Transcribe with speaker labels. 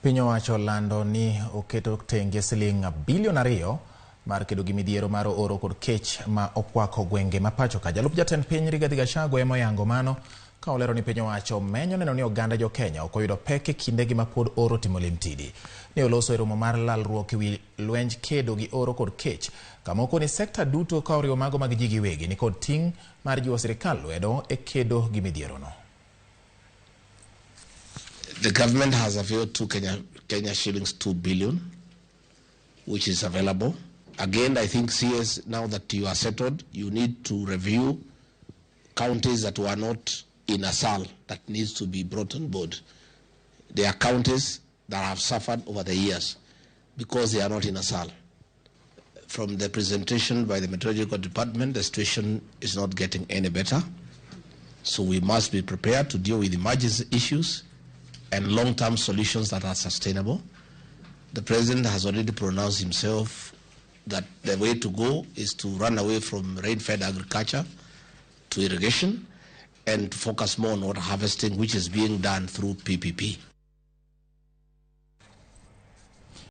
Speaker 1: Piny owacho lando ni oketo tenge siling bilion 2 mar kedo gi midhiero mar oro kod kech ma okwako gwenge ma pacho ka. Jalup jatend piny Rigathi Gachagua ema oyango mano ka olero ni piny owacho menyo neno ni oganda jo Kenya ok oyudo pek e kindegi ma pod oro timo limtidi. Ne oloso e romo mar lalruok ewi lwenj kedo gi oro kod kech kama okoni sekta duto ka oriwo mago mag ji giwegi ni kod ting' mar jiwo sirikal lwedo e kedo gi midhierono.
Speaker 2: The government has availed Kenya shillings 2 billion, which is available. Again, I think CS, now that you are settled, you need to review counties that were not in ASAL that needs to be brought on board. There are counties that have suffered over the years because they are not in ASAL. From the presentation by the Meteorological Department, the situation is not getting any better. So we must be prepared to deal with emergency issues and long-term solutions that are sustainable. The president has already pronounced himself that the way to go is to run away from rain-fed agriculture to irrigation and to focus more on water harvesting, which is being done through PPP.